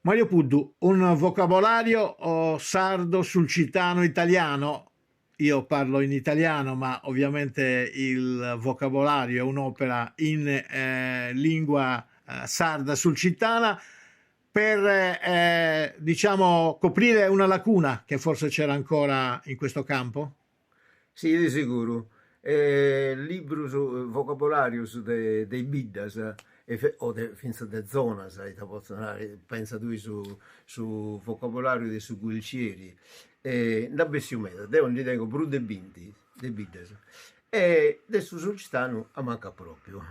Mario Puddu, un vocabolario sardo sulcitano italiano, io parlo in italiano ma ovviamente il vocabolario è un'opera in lingua sarda sulcitana, per diciamo coprire una lacuna che forse c'era ancora in questo campo? Si, de seguru. Librus, vocabolarius de is biddas o de finzas de zonas, ita potzu narai, pensa tui su su vocabolariu de su Guilcieri, nd'at bessiu meda, deu ndi tengu prus de binti de biddas e de su sulcitanu amancat propriu,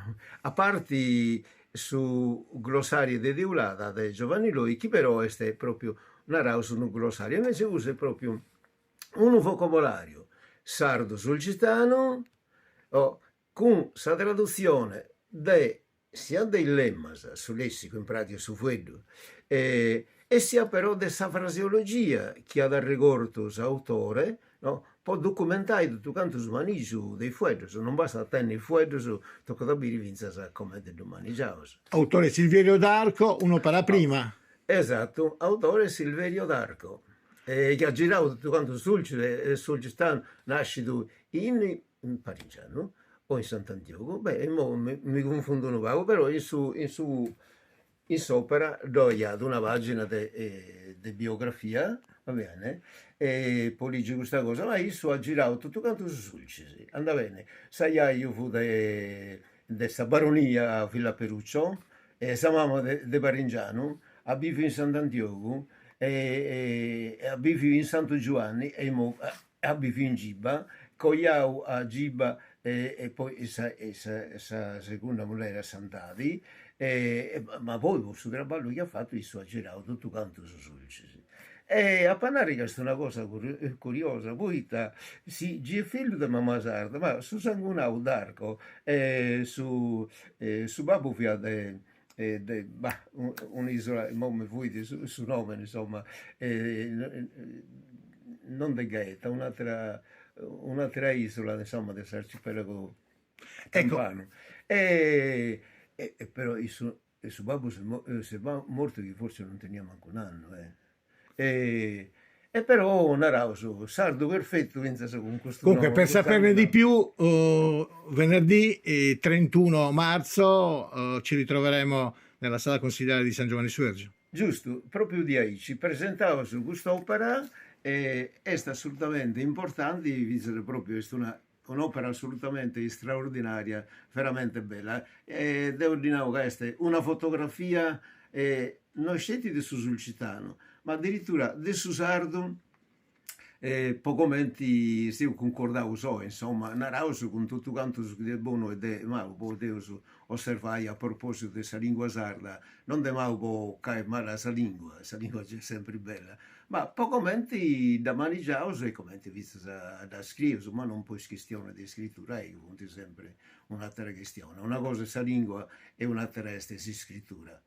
a parti su glossariu de Teulada de Giovanni Loi chi però est propriu, naraus, unu glossariu, invece custu est propriu unu vocabolariu sardu-sulcitanu cun sa tradutzione de siat de is lemmas, su lessicu in pratica su fueddu, e siat però de sa fraseologia chi at arregortu s'autore no po documentai totu cantu su manigiu de is fueddus, non bastat a tenni is fueddus, tocat a biri fintzas comenti ddus manigiaus. Autore Silverio D'Arco, un'opera prima. Esatu, autore Silverio D'Arco, chi at girau totu cantu Sulcis e sulcitanu nascidu in Paringianu o in Sant'Antiogu, beh imoi mi cunfundu unu pagu, però in su in su in s'opera ddoi at una pagina de de biografia, va bene, e po ligi custa cosa, ma issu at girau totu cantu su Sulcis, andat beni, s'ajaju fut de de sa Baronia Villaperuccio e sa mama de de Paringianu, at biviu in Sant'Antiogu e at biviu in Santu Giuanni e imoi at biviu in Giba, coiau a Giba e poi sa sa segunda mulleri a Santadi e ma poi po su traballu chi at fatu issu at girau totu cantu su Sulcis. E apu a narri ca est una cosa curiosa poita si gei est fillu de mama sarda ma su sangunau D'Arco e su su babbu fiat de de bah un'isola imoi mi fuit su nomini insoma non de Gaeta un'atera un'atera isola insoma de s'arcipelagu campanu e però issu su babbu s'est mortu chi forsis non teniat mancu un'annu eh E però naraus sardu perfettu finzas cun custu Comunque per saperne di più venerdì 31 marzo ci ritroveremo nella sala consiliare di San Giovanni Suergiu. Giustu, propriu diaici, presentaus cust'opera e est assolutamente importanti finzas propriu est una un'opera assolutamente straordinaria, veramente bella e deu ddi nau ca est una fotografia no sceti de su sulcitanu, ma addirittura de su sardu po comenti seus cuncordaus oi, insoma, naraus cun totu cantu su chi de bonu e de malu podeus osservai a propositu de sa lingua sarda, non de malu po ca est mala sa lingua, sa lingua est sempri bella, Ma po comenti dda manigiaus e comenti fintzas dda scrieus, ma non po is chistionis de iscritura chi funt sempri un'atera chistioni, una cosa est sa lingua e un'atera est s'iscritura.